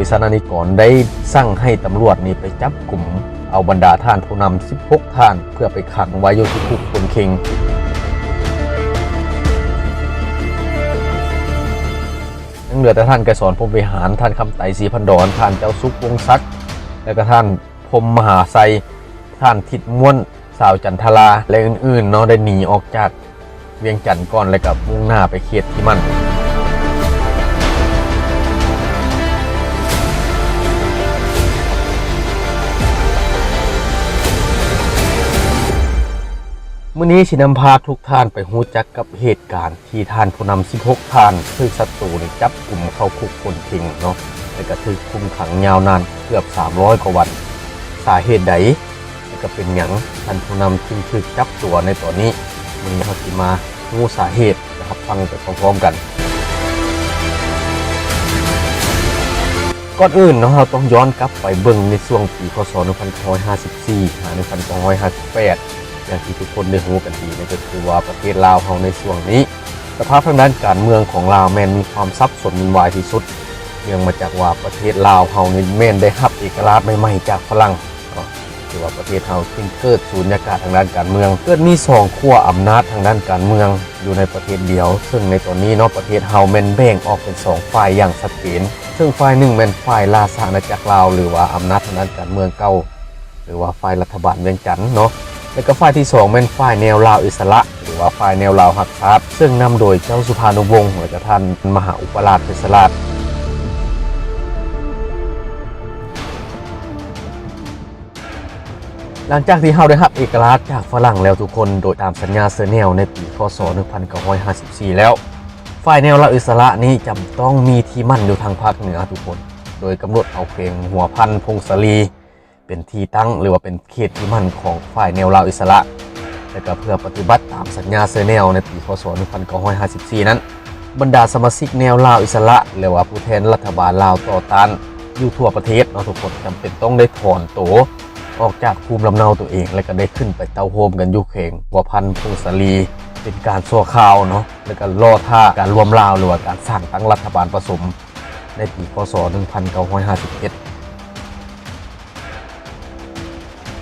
ສະນານິກອນໄດ້ສັ່ງໃຫ້ຕຳຫຼວດນີ້ໄປຈັບກຸມເອົາບັນດາທ່ານຜູ້ນຳສິບຫົກທ່ານ ເພື່ອໄປຂັງໄວ້ຢູ່ທີ່ຄຸກຄົນເຄັງ. ຍັງເຫຼືອແຕ່ທ່ານໄກສອນ ພົມວິຫານ, ທ່ານຄຳໄຕ ສີພັນດອນ, ທ່ານເຈົ້າສຸກ ວົງສັກ ແລະກະທ່ານ ພົມມະຫາໄຊ, ທ່ານທິດມ້ວນ, ສາວຈັນທະລາ ແລະ ອື່ນໆເນາະ ໄດ້ໜີອອກຈາກວຽງຈັນກ່ອນ ແລະກະມຸ່ງໜ້າໄປເຂດທີ່ໝັ້ນ. ມື້ນີ້ຊິນຳພາທຸກທ່ານໄປຮູ້ຈັກກັບເຫດການ ທີ່ທ່ານຜູ້ນຳສິບຫົກທ່ານຖືກສັດຕູນີ້ຈັບກຸມເຂົ້າຄຸກຄົນເຄັງເນາະ ແລະກະຖືກຄຸມຂັງຍາວນານເກືອບສາມຮ້ອຍກວ່າວັນ. ສາເຫດໃດ ແລະກະເປັນຫຍັງທ່ານຜູ້ນຳຈຶ່ງຖືກຈັບຕົວໃນຕອນນີ້? ມື້ນີ້ເຮົາຊິມາຮູ້ສາເຫດ ແລະ ຮັບຟັງໄປພ້ອມໆກັນ. ກ່ອນອື່ນເນາະ ເຮົາຕ້ອງຍ້ອນກັບໄປເບິ່ງໃນຊ່ວງປີ ຄ.ສ. ໜຶ່ງພັນເກົ້າຮ້ອຍຫ້າສິບສີ່ ຫາ ໜຶ່ງພັນເກົ້າຮ້ອຍຫ້າສິບແປດ ຢ່າງທີ່ທຸກຄົນໄດ້ຮູ້ກັນດີ ນັ້ນກໍຄືວ່າປະເທດລາວເຮົາໃນຊ່ວງນີ້ ສະພາບທາງດ້ານການເມືອງຂອງລາວແມ່ນມີຄວາມສັບສົນວຸ່ນວາຍທີ່ສຸດ ເນື່ອງມາຈາກວ່າປະເທດລາວເຮົານີ້ແມ່ນໄດ້ຮັບເອກະລາດໃໝ່ໆຈາກຝຣັ່ງເນາະ. ຖືວ່າປະເທດເຮົາຈຶ່ງເກີດສູນຍາກາດທາງດ້ານການເມືອງ, ເກີດມີສອງຂົ້ວອຳນາດທາງດ້ານການເມືອງຢູ່ໃນປະເທດດຽວ, ເຊິ່ງໃນຕອນນີ້ເນາະ ປະເທດເຮົາແມ່ນແບ່ງອອກເປັນສອງຝ່າຍຢ່າງຊັດເຈນ, ເຊິ່ງຝ່າຍໜຶ່ງແມ່ນຝ່າຍລາຊະອານາຈັກລາວ ຫຼືວ່າອຳນາດທາງດ້ານການເມືອງເກົ່າ ຫຼືວ່າຝ່າຍລັດຖະບານວຽງຈັນເນາະ ແລະກະຝ່າຍທີສອງແມ່ນຝ່າຍແນວລາວອິດສະຫຼະ ຫຼືວ່າຝ່າຍແນວລາວຮັກຊາດ ເຊິ່ງນຳໂດຍເຈົ້າສຸພານຸວົງ ແລະກະທ່ານມະຫາອຸປະລາດເພັດຊະລາດ. ຫຼັງຈາກທີ່ເຮົາໄດ້ຮັບເອກະລາດຈາກຝຣັ່ງແລ້ວທຸກຄົນ ໂດຍຕາມສັນຍາເຊີແນວໃນປີ ຄ.ສ. ໜຶ່ງພັນເກົ້າຮ້ອຍຫ້າສິບສີ່ແລ້ວ ຝ່າຍແນວລາວອິດສະຫຼະນີ້ຈຳຕ້ອງມີທີ່ໝັ້ນຢູ່ທາງພາກເໜືອທຸກຄົນ ໂດຍກຳນົດເອົາແຂວງຫົວພັນ ຜົ້ງສາລີ ເປັນທີ່ຕັ້ງ ຫຼືວ່າເປັນເຂດທີ່ໝັ້ນຂອງຝ່າຍແນວລາວອິດສະຫຼະ ແລະກະເພື່ອປະຕິບັດຕາມສັນຍາເຊີແນວໃນປີ ຄ.ສ. ໜຶ່ງພັນເກົ້າຮ້ອຍຫ້າສິບສີ່ນັ້ນ ບັນດາສະມາຊິກແນວລາວອິດສະຫຼະ ຫຼືວ່າຜູ້ແທນລັດຖະບານລາວຕໍ່ຕ້ານຢູ່ທົ່ວປະເທດເນາະທຸກຄົນ ຈຳເປັນຕ້ອງໄດ້ຖອນໂຕອອກຈາກພູມລຳເນົາຕົວເອງ ແລະກະໄດ້ຂຶ້ນໄປເຕົ້າໂຮມກັນຢູ່ແຂວງຫົວພັນ ຜົ້ງສາລີ ເປັນການຊົ່ວຄາວເນາະ ແລະກະລໍຖ້າການລວມລາວ ຫຼືວ່າການສ້າງຕັ້ງລັດຖະບານປະສົມໃນປີ ຄ.ສ. ໜຶ່ງພັນເກົ້າຮ້ອຍຫ້າສິບເຈັດ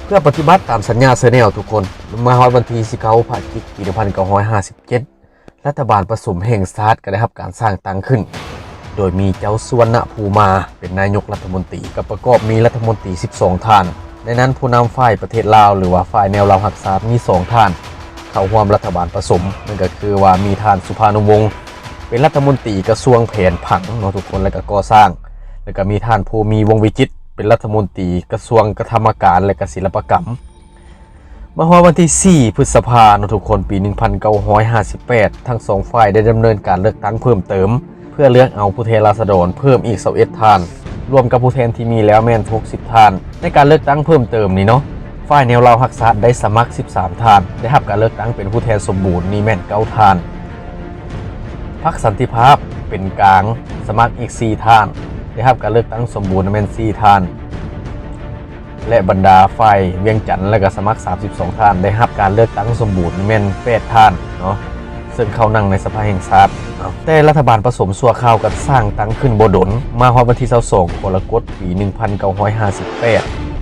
ເພື່ອປະຕິບັດຕາມສັນຍາເຊີແນວທຸກຄົນ ມາຮອດວັນທີສິບເກົ້າ ພະຈິກ ປີໜຶ່ງພັນເກົ້າຮ້ອຍຫ້າສິບເຈັດ ລັດຖະບານປະສົມແຫ່ງຊາດກໍໄດ້ຮັບການສ້າງຕັ້ງຂຶ້ນ ໂດຍມີເຈົ້າສຸວັນນະພູມາເປັນນາຍົກລັດຖະມົນຕີ ກໍປະກອບມີລັດຖະມົນຕີສິບສອງທ່ານ ໃນນັ້ນຜູ້ນຳຝ່າຍປະເທດລາວ ຫຼືວ່າຝ່າຍແນວລາວຮັກຊາດມີສອງທ່ານ ເຂົ້າຮ່ວມລັດຖະບານປະສົມ ນັ້ນກໍຄືວ່າມີທ່ານສຸພານຸວົງ ເປັນລັດຖະມົນຕີກະຊວງແຜນຜັງເນາະທຸກຄົນ ແລະກະກໍ່ສ້າງ ແລະກະມີທ່ານ ພູມີ ວົງວິຈິດ ເປັນລັດຖະມົນຕີກະຊວງກະທຳມະການ ແລະກະສິລະປະກຳ. ມາຮອດວັນທີສີ່ ພຶດສະພາເນາະທຸກຄົນ ປີໜຶ່ງພັນເກົ້າຮ້ອຍຫ້າສິບແປດ ທັງສອງຝ່າຍໄດ້ດຳເນີນການເລືອກຕັ້ງເພີ່ມເຕີມ ເພື່ອເລືອກເອົາຜູ້ແທນລາຊະດອນເພີ່ມອີກຊາວເອັດທ່ານ ລວມກັບຜູ້ແທນທີ່ມີແລ້ວແມ່ນຫົກສິບທ່ານ. ໃນການເລືອກຕັ້ງເພີ່ມເຕີມນີ້ເນາະ ຝ່າຍແນວລາວຮັກຊາດໄດ້ສະໝັກສິບສາມທ່ານ ໄດ້ຮັບການເລືອກຕັ້ງເປັນຜູ້ແທນສົມບູນນີ້ແມ່ນເກົ້າທ່ານ. ພັກສັນຕິພາບເປັນກາງ ສະໝັກອີກສີ່ທ່ານ ໄດ້ຮັບການເລືອກຕັ້ງສົມບູນແມ່ນສີ່ທ່ານ ແລະ ບັນດາຝ່າຍວຽງຈັນ ແລະກະສະໝັກສາມສິບສອງທ່ານ ໄດ້ຮັບການເລືອກຕັ້ງສົມບູນແມ່ນແປດທ່ານເນາະ ເຊິ່ງເຂົ້ານັ່ງໃນສະພາແຫ່ງຊາດເນາະ. ແຕ່ລັດຖະບານປະສົມຊົ່ວຄາວກໍສ້າງຕັ້ງຂຶ້ນບໍ່ດົນ ມາຮອດວັນທີຊາວສອງ ກໍລະກົດ ປີໜຶ່ງພັນເກົ້າຮ້ອຍຫ້າສິບແປດ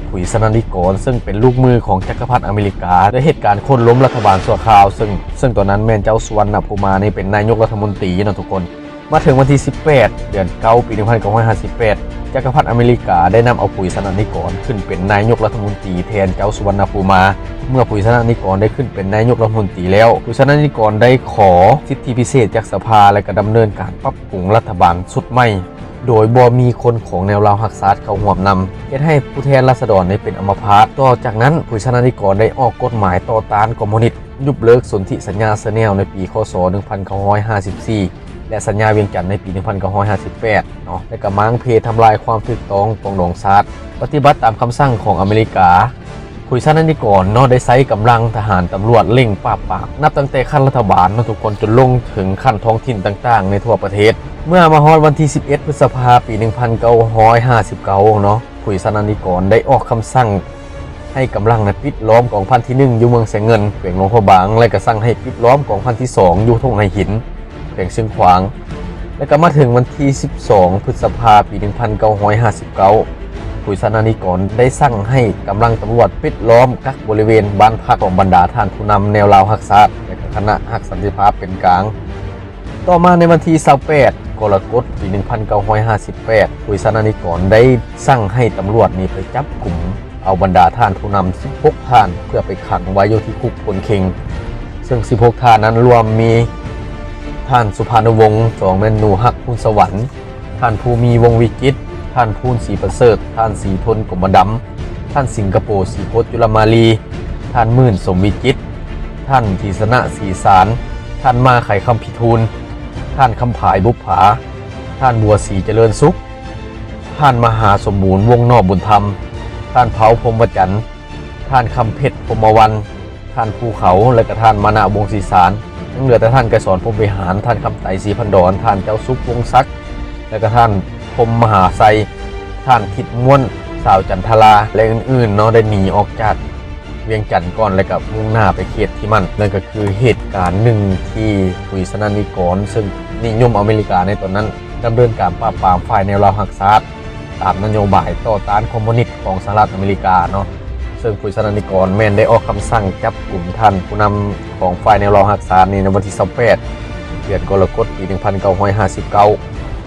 ຜຸຍສະນັນນິກອນ ເຊິ່ງເປັນລູກມືຂອງຈັກກະພັດອາເມລິກາ ໄດ້ເຮັດການໂຄ່ນລົ້ມລັດຖະບານຊົ່ວຄາວ ເຊິ່ງ ເຊິ່ງຕອນນັ້ນແມ່ນເຈົ້າສຸວັນນະພູມານີ້ເປັນນາຍົກລັດຖະມົນຕີເນາະທຸກຄົນ. ມາເຖິງວັນທີສິບແປດ ເດືອນເກົ້າ ປີໜຶ່ງພັນເກົ້າຮ້ອຍຫ້າສິບແປດ ຈັກກະພັດອາເມລິກາໄດ້ນຳເອົາຜຸຍສະນັນນິກອນຂຶ້ນເປັນນາຍົກລັດຖະມົນຕີແທນເຈົ້າສຸວັນນະພູມາ. ເມື່ອຜຸຍສະນັນນິກອນໄດ້ຂຶ້ນເປັນນາຍົກລັດຖະມົນຕີແລ້ວ ຜຸຍສະນັນນິກອນໄດ້ຂໍສິດທິພິເສດຈາກສະພາ ແລະ ກະດຳເນີນການປັບປຸງລັດຖະບານຊຸດໃໝ່ ໂດຍບໍ່ມີຄົນຂອງແນວລາວຮັກຊາດເຂົ້າຮ່ວມນຳ ເຮັດໃຫ້ຜູ້ແທນລາຊະດອນນີ້ເປັນອຳມະພາດ. ຕໍ່ຈາກນັ້ນ ຜຸຍສະນັນນິກອນໄດ້ອອກກົດໝາຍຕໍ່ຕ້ານຄອມມູນິດ, ຍຸບເລີກສົນທິສັນຍາເຊີແນວໃນປີ ຄ.ສ. ໜຶ່ງພັນເກົ້າຮ້ອຍຫ້າສິບສີ່ ແລະ ສັນຍາວຽງຈັນໃນປີ ໜຶ່ງພັນເກົ້າຮ້ອຍຫ້າສິບແປດ ເນາະ ແລະ ກະມ້າງເພທຳລາຍຄວາມຖືກຕ້ອງປອງດອງຊາດ, ປະຕິບັດຕາມຄຳສັ່ງຂອງອາເມລິກາ. ຜຸຍສະນັນນິກອນເນາະ ໄດ້ໃຊ້ກຳລັງທະຫານຕຳຫຼວດເລັ່ງປາບປາມ ນັບຕັ້ງແຕ່ຂັ້ນລັດຖະບານເນາະທຸກຄົນ ຈົນລົງເຖິງຂັ້ນທ້ອງຖິ່ນຕ່າງໆໃນທົ່ວປະເທດ. ເມື່ອມາຮອດວັນທີສິບເອັດ ພຶດສະພາ ປີ ໜຶ່ງພັນເກົ້າຮ້ອຍຫ້າສິບເກົ້າ ເນາະ ຜຸຍສະນັນນິກອນໄດ້ອອກຄຳສັ່ງໃຫ້ກຳລັງນັ້ນປິດລ້ອມກອງພັນທີໜຶ່ງຢູ່ເມືອງແສງເງິນ ແຂວງຫຼວງພະບາງ ແລະ ກະສັ່ງໃຫ້ປິດລ້ອມກອງພັນທີສອງຢູ່ທົ່ງໄຫຫີນ ແຂວງຊຽງຂວາງ. ແລະກໍມາເຖິງວັນທີສິບສອງ ພຶດສະພາ ປີໜຶ່ງພັນເກົ້າຮ້ອຍຫ້າສິບເກົ້າ ປຸຍສະນານິກອນໄດ້ສັ່ງໃຫ້ກຳລັງຕຳຫຼວດປິດລ້ອມກັກບໍລິເວນບ້ານພັກຂອງບັນດາທ່ານຜູ້ນຳແນວລາວຮັກຊາດ ແລະກໍຄະນະຮັກສັນຕິພາບເປັນກາງ. ຕໍ່ມາໃນວັນທີຊາວແປດ ກໍລະກົດ ປີໜຶ່ງພັນເກົ້າຮ້ອຍຫ້າສິບແປດ ປຸຍສະນານິກອນໄດ້ສັ່ງໃຫ້ຕຳຫຼວດນີ້ໄປຈັບກຸມ ເອົາບັນດາທ່ານຜູ້ນຳສິບຫົກທ່ານ ເພື່ອໄປຂັງໄວ້ຢູ່ທີ່ຄຸກຄົນເຄັງ ເຊິ່ງສິບຫົກທ່ານນັ້ນລວມມີ ທ່ານສຸພານຸວົງ ສອງແມ່ນໜູຮັກ ພູນສະຫວັນ, ທ່ານພູມີ ວົງວິຈິດ, ທ່ານພູນ ສີປະເສີດ, ທ່ານສີທົນ ກົມມະດຳ, ທ່ານສິງກະໂປ ສີໂຄດ ຈຸລະມາລີ, ທ່ານໝື່ນ ສົມວິຈິດ, ທ່ານທີສະນະ ສີສານ, ທ່ານມ້າ ໄຂຄຳພິທູນ, ທ່ານຄຳຜາຍ ບຸບຜາ, ທ່ານບົວສີ ຈະເລີນສຸກ, ທ່ານມະຫາສົມບູນ ວົງນອກບຸນທຳ, ທ່ານເພົາ ພົມມະຈັນ, ທ່ານຄຳເພັດ ພົມມະວັນ, ທ່ານພູເຂົາ ແລະກະທ່ານມານະ ວົງສີສານ. ຍັງເຫຼືອແຕ່ທ່ານໄກສອນ ພົມວິຫານ, ທ່ານຄຳໄຕ ສີພັນດອນ, ທ່ານເຈົ້າສຸກ ວົງສັກ ແລະກະທ່ານ ພົມມະຫາໄຊ, ທ່ານທິດມ້ວນ ສາວຈັນທະລາ ແລະອື່ນໆເນາະ ໄດ້ໜີອອກຈາກວຽງຈັນກ່ອນ ແລະກະມຸ່ງໜ້າໄປເຂດທີ່ໝັ້ນ. ນັ້ນກໍຄືເຫດການໜຶ່ງທີ່ປຸຍສະນານິກອນ ເຊິ່ງນິຍົມອາເມລິກາໃນຕອນນັ້ນ ດຳເນີນການປາບປາມຝ່າຍແນວລາວຮັກຊາດ ຕາມນະໂຍບາຍຕໍ່ຕ້ານຄອມມູນິດຂອງສະຫະລັດອາເມລິກາເນາະ, ເຊິ່ງປຸຍສະນານິກອນແມ່ນໄດ້ອອກຄຳສັ່ງຈັບກຸມທ່ານຜູ້ນຳຂອງຝ່າຍແນວລາວຮັກຊາດນີ້ໃນວັນທີຊາວແປດ ເດືອນກໍລະກົດ ປີໜຶ່ງພັນເກົ້າຮ້ອຍຫ້າສິບເກົ້າ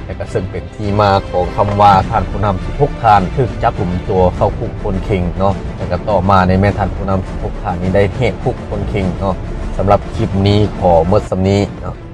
ແລະກະເຊິ່ງເປັນທີ່ມາຂອງຄຳວ່າທ່ານຜູ້ນຳສິບຫົກທ່ານຖືກຈັບກຸມຕົວເຂົ້າຄຸກຄົນເຄັງເນາະ, ແລະກະຕໍ່ມານີ້ແມ່ນທ່ານຜູ້ນຳສິບຫົກທ່ານນີ້ໄດ້ແຫກຄຸກຄົນເຄັງເນາະ. ສຳລັບຄລິບນີ້ຂໍໝົດສ່ຳນີ້ເນາະ.